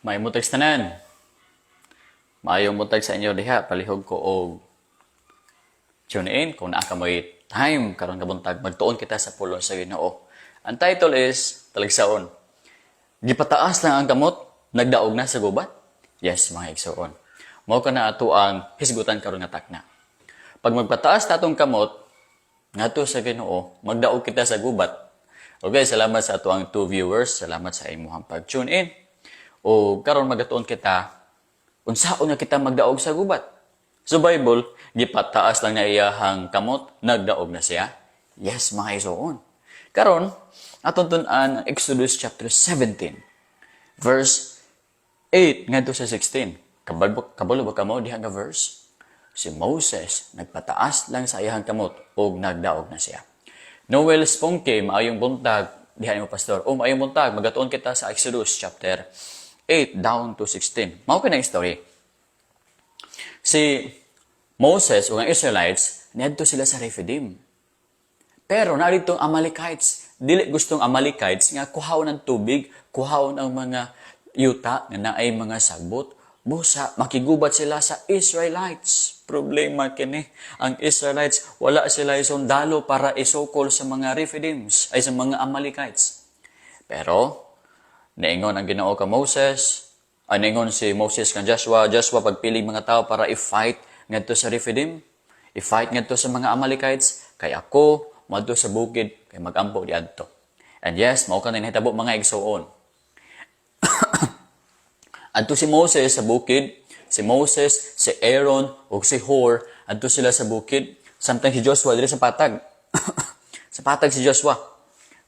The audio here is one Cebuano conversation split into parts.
May buntag tanan. Maayong buntag sa inyo diha, palihog ko og tune in kung naa ka moy time karon nga buntag, magtuon kita sa pulong sa Ginoo. Ang title is Talagsaon. Gipataas lang ang kamot, nagdaog na sa gubat. Yes, mga igsoon. Mao kana ato ang hisgutan karon nga takna. Pag magpataas ta atong kamot ngadto sa Ginoo, magdaog kita sa gubat. Okay, salamat sa ato ang two viewers, salamat sa imuhang pag-tune in. O karon magatuon kita unsaon nga kita magdaog sa gubat. Sa Bible, gipataas lang na iyahang kamot, nagdaog na siya. Yes, mga igsoon. Karon, atong tun-an ang Exodus chapter 17, verse 8 ngadto sa 16. Kabalo ba kamo diha nga verse? Si Moses nagpataas lang sa iyahang kamot ug nagdaog na siya. Noel Spongke, maayong buntag diha nimo, pastor. O maayong buntag, magatuon kita sa Exodus chapter 8 down to 16. Mao kini ang story. Si Moses ug ang Israelites niadto sila sa Rephidim. Pero naa ditong Amalekites. Dili gustong Amalekites nga kuhaon ang tubig, kuhaon ang mga yuta nga naay mga sagbot. Busa, makigubat sila sa Israelites. Problema kini. Ang Israelites, wala sila sundalo para isukol sa mga Rephidims, ay sa mga Amalekites. Pero, niingon ang Ginoo ka Moses, ay niingon si Moses kang Joshua, "Joshua, pagpili mga tao para i-fight ngadto sa Rephidim, i-fight ngadto sa mga Amalekites, kay ako moadto sa bukid kay magampo diadto." And yes, mao kanang nahitabo, mga igsuon. Adto si Moses sa bukid, si Moses, si Aaron ug si Hur, adto sila sa bukid. Samtang si Joshua diri sa patag. Sa patag si Joshua.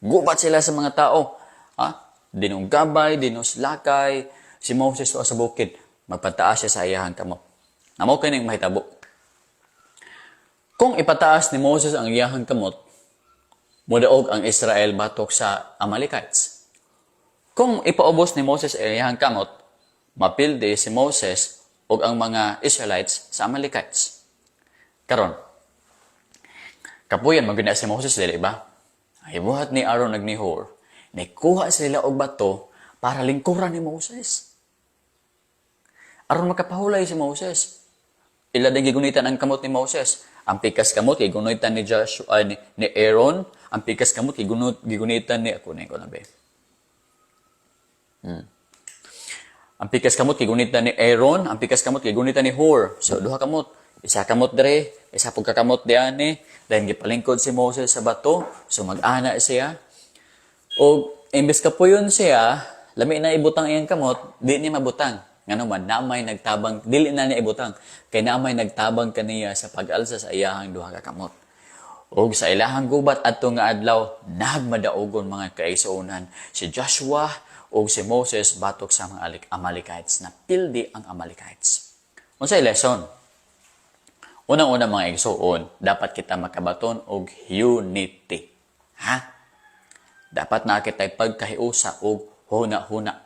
Gubat sila sa mga tao. Ha? Dinunggabay, dinuslakay, si Moses tuwa sa bukid. Magpataas siya sa iyahang kamot. Mao kini mahitabo. Kung ipataas ni Moses ang iyahang kamot, mudaog ang Israel batok sa Amalekites. Kung ipaubos ni Moses ang iyahang kamot, mapildi si Moses ug ang mga Israelites sa Amalekites. Karon, kapuyan man gyud na si Moses, dili ba? Ay buhat ni Aaron ug ni Hur, nikuha sila og bato para lingkuran ni Moses. Aron makapahulay si Moses. Ila din gigunitan ang kamot ni Moses. Ang pikas kamot gigunitan ni Joshua, ni Aaron, ang pikas kamot gigunitan ni ako na ko na be. Ang pikas kamot gigunitan ni Aaron, ang pikas kamot gigunitan ni Hur. So duha kamot, isa kamot dire, isa pud ka kamot diani, then gipalingkod si Moses sa bato, so mag-ana siya. O imbes kapuyon siya, lami na ibutang iyang kamot, di niya mabutang. Ngano man, namay nagtabang, dili na niya ibutang, kay namay nagtabang kaniya sa pag-alsa sa iyahang duha ka kamot. Og sa ilahang gubat adto nga adlaw, nagmadaugon, mga kaigsuonan, si Joshua ug si Moses batok sa mga Amalekites. Napildi ang Amalekites. Unsay lesson? Unang-una, mga igsuon, dapat kita makabaton og unity. Ha? Dapat na kita'y pagkahiusa og huna-huna.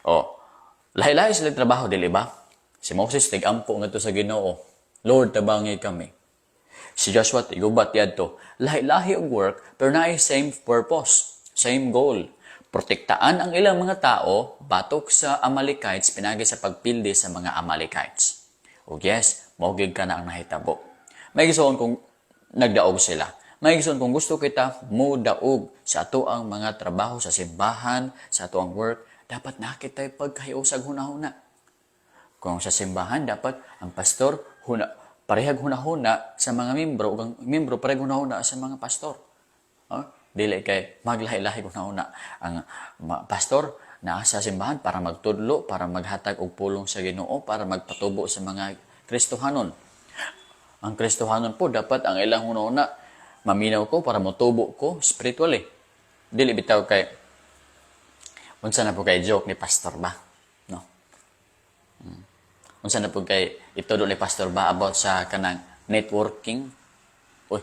O, lahi-lahi sila trabaho, dili ba? Si Moses tig-ampo ngadto sa Ginoo. "Lord, tabangi kami." Si Joshua tigubat diadto. Lahi-lahi og work pero naay same purpose, same goal. Protektaan ang ilang mga tao batok sa Amalekites pinagi sa pagpildi sa mga Amalekites. O yes, mao gyud kana ang nahitabo. Mga igsoon, kung nagdaog sila. Mga igsoon, kung gusto kita mo daog sa ato ang mga trabaho sa simbahan, sa ato ang work, dapat na kita'y pagkahiusag huna-huna. Kung sa simbahan, dapat ang pastor huna, parehag huna-huna sa mga membro, ug ang membro parehag huna-huna sa mga pastor. Oh, dili kay maglahi-lahi huna-huna. Ang pastor naa sa simbahan para magtudlo, para maghatag og pulong sa Ginoo, para magpatubo sa mga Kristohanon. Ang Kristohanon po, dapat ang ilang huna-huna, maminaw ko para motubo ko spiritually. Dili bitaw kay unsa na po kay joke ni pastor ba? No. Unsa na po kay itudlo ni pastor ba about sa kanang networking? Uy,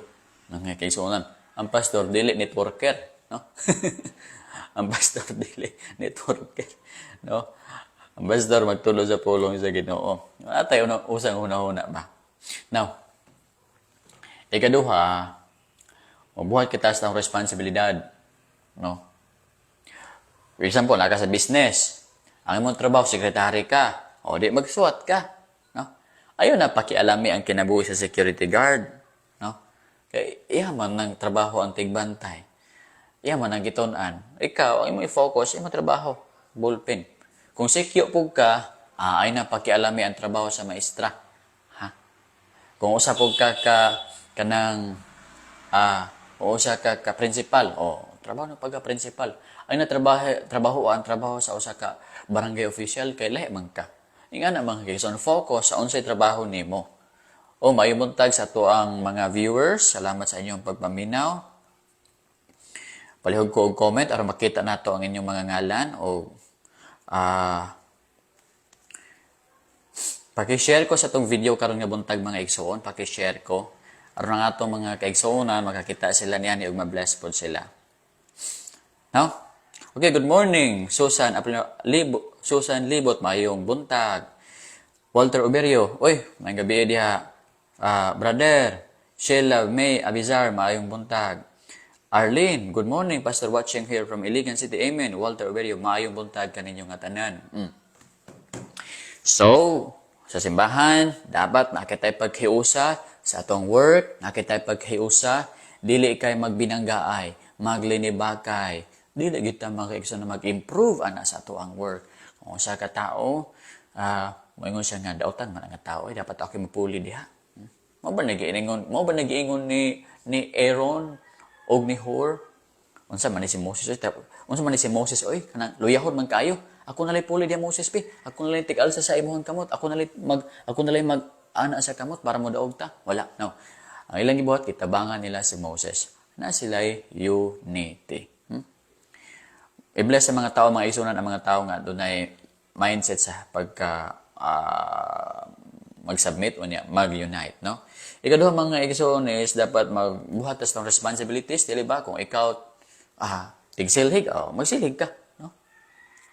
mga kaigsuonan. Ang pastor dili networker, no? Ang pastor dili networker, no? Ang pastor magtudlo sa pulong sa Ginoo. Atay una usang huna-huna ba? Now, ikaduha, mabuhat kita sa responsibilidad. no? For example, naa ka sa business. Ang imong trabaho, sekretary ka. O di magsuwat ka, no? Ayaw na pakialami ang kinabuhi sa security guard, no? Kay iya man ng trabaho ang tigbantay. Iya man ang gitun-an. Ikaw, ang imong i-focus, imong trabaho, ballpen. Kung sikyo pud ka, ayaw na pakialami ang trabaho sa maestra. Ha? Kung usa pud ka ka kanang o usa ka ka principal, o trabaho na pagka principal. Ayaw na trabaho ang trabaho sa usa ka barangay official kay lahi man ka. Ingana man kay so focus sa unsay trabaho nimo. O maayong buntag sa atoang mga viewers. Salamat sa inyong pagpaminaw. Palihog ko og comment aron makita nato ang inyong mga ngalan o paki-share ko sa atong video karon nga buntag, mga igsoon, paki-share ko aron ang atong mga kaigsuonan makakita sila niyan ug ma-bless pod sila. No? Okay, good morning. Susan Aplino, Libo, Susan Libot, maayong buntag. Walter Uberio, uy, maayong gabi diha. Brother, Sheila May Abizar, maayong buntag. Arlene, good morning, Pastor, watching here from Iligan City. Amen. Walter Uberio, maayong buntag kaninyo nga tanan. So, sa simbahan, dapat naa kitay paghiusa sa atong work, naa kitay paghiusa, dili kay magbinanggaay, maglinibakay, dili kita makaigsoon na mag-improve ana sa atoang work. Kung usa ka tao, moingon siya nga dautan man ang tao, ay dapat ako mapuli diha. Mao ba nagiingon ni Aaron og ni Hur? Unsa man ni si Moses oy? Unsa man ni si Moses oy? Kanang luyahon man kayo. Ako na lay puli diha, Moses pi. Ako na lay tig-alsa sa imong kamot. Ako na lay mag ana sa kamot para mo daog ta. Wala, no. Ang ilang gibuhat, gitabangan nila si Moses. Na sila'y unity. I-bless sa mga tao, mga igsuonan, ang mga tao nga dunay mindset sa pagka mag-submit o niya, mag-unite, no? Ikaduha, mga igsoon, is dapat magbuhat tas ng responsibilities, dili ba? Kung ikaw tigsilhig, oh, magsilhig ka, no?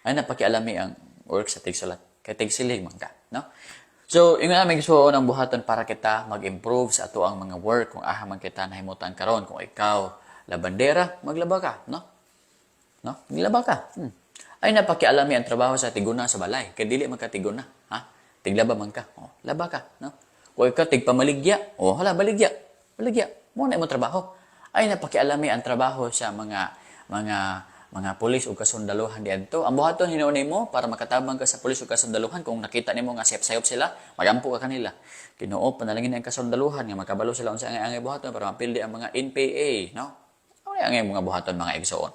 Ayaw na pakialami ang work sa tigsulat. Kay tigsilhig man ka, no? So, ingon na igsoon ang buhaton para kita mag-improve sa ato ang mga work kung aha man kita nahimutan karon. Kung ikaw labandera, maglaba ka, no? No? Maglaba ka. Ayaw na pakialami ang trabaho sa tiguna sa balay. Kay dili man ka tiguna, ha? Tiglaba man ka. Oh, laba ka, no? Kung ikaw tigpamaligya, oh, hala baligya. Baligya. Mao na imong trabaho. Ayaw na pakialami ang trabaho sa mga pulis o kasundaluhan diadto. Ang buhaton hinuon nimo para makatabang ka sa pulis o kasundaluhan, kung nakita nimo nga sayop-sayop sila, magampo ka kanila. "Ginoo, panalangin ang kasundaluhan nga makabalo sila unsa ang angay buhaton para mapildi ang mga NPA," no? Ano ang mga buhaton, mga igsoon?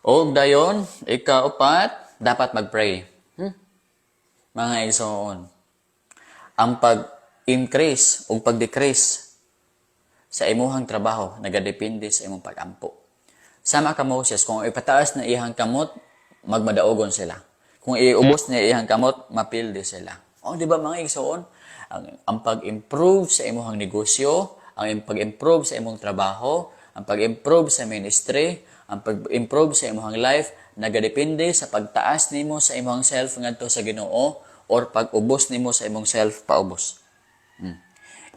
Og dayon, ikaupat, dapat mag-pray. Mga igsoon, ang pag-increase o pag-decrease sa imuhang trabaho nagadepende sa imong pag-ampo. Sama ka Moses, kung ipataas na iyang kamot, magmadaogon sila. Kung iubos na iyang kamot, mapildi sila. O, di ba, mga igsoon? Ang pag-improve sa imuhang negosyo, ang pag-improve sa imong trabaho, ang pag-improve sa ministry, ang pag-improve sa imong life nagadepende sa pagtaas nimo sa imong self ngadto sa Ginoo or pag-ubos nimo sa imong self paubos.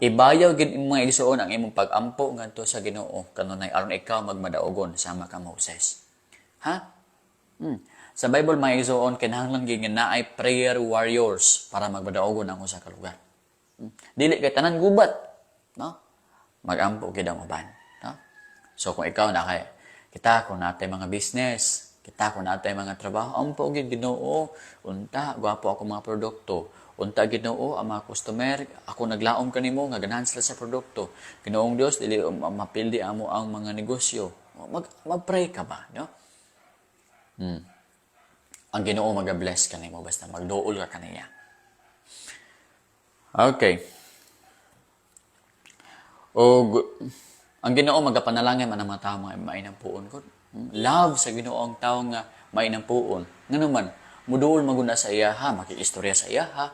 Ibayaw gid imong mga igsuon ang imong pag-ampo ngadto sa Ginoo kanunay aron ikaw magmadaogon sama ka Moses. Ha? Sa Bible, mga igsuon, kinahanglan gid nga naay prayer warriors para magmadaogon ang usa ka lugar. Dili kay tanan gubat, no? Magampo gid ang uban, no? So kung ikaw na kay kita kung naa tay mga business, kita kung naa tay mga trabaho, ampo gid, "Ginoo, unta gwapo ako mga produkto. Unta, Ginoo, ang mga customer, ako naglaom kanimo nga ganahan sila sa produkto. Ginoong Dios, dili mapildi amo ang mga negosyo." Mag-pray ka ba, no? Ang Ginoo maga-bless kanimo basta magduol ka kaniya. Okay. O ang Ginoo magapanalangin man ang mga tao nga mainampuon ko. Love sa Ginoo ang tao nga mainampuon. Ngano man, muduol maguna sa iya ha, makiistorya sa iya ha.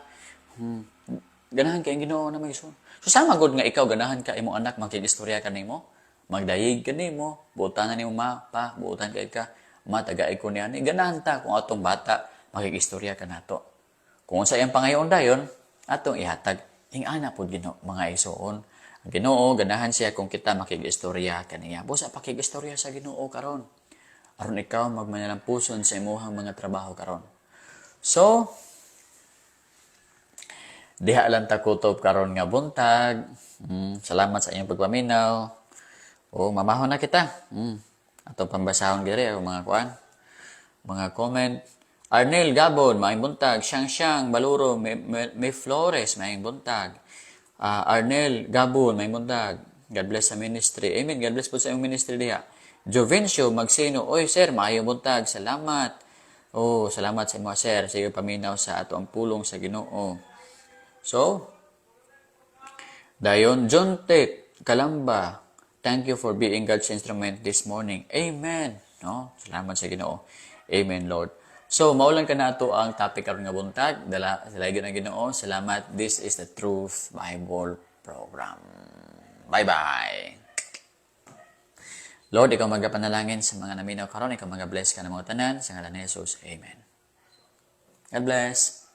Ganahan kay ang Ginoo na mag. So sama gud nga ikaw ganahan ka imong anak makig-istorya kanimo, magdayeg kanimo, buotan na nimo ma, pa, buotan kay ka, ma, tagay ko niya. Ganahan ta kung atong bata makig-istorya kanato. Kung unsa iyang pangayoon dayon, atong ihatag. Ing-ana pod Ginoo, mga igsoon. Ang Ginoo ganahan siya kung kita makig-istorya kaniya. Busa pakig-istorya sa Ginoo karon, aron ikaw magmanalampuson sa imuhang mga trabaho karon. So, diha lang ta kutob karon nga buntag. Salamat sa inyong pagpaminaw. O mamahon na kita. Atong pambasahon diri ang mga kuan, mga comment. Arnel Gabon, maayong buntag. Siyang Siyang, Baluro, May Flores, maayong buntag. Arnel Gabon, maayong buntag. God bless sa ministry. Amen. God bless po sa iyong ministry diha. Jovencio Magsino, oy sir, maayong buntag. Salamat. Oh, salamat sa imo, sir, sa iyong paminaw sa ato ang pulong sa Ginoo. So, dayon John Tate Kalamba, thank you for being God's instrument this morning. Amen. No? Salamat sa Ginoo. Amen, Lord. So, maulan ka na ato ang topic karon nga buntag. Dala sa ng Ginoo. Salamat. This is the Truth Bible Program. Bye-bye. Lord, ikaw magapanalangin sa mga naminaw karon, ikaw mga bless ka ng mga tanan sa ngalan ni Jesus. Amen. God bless.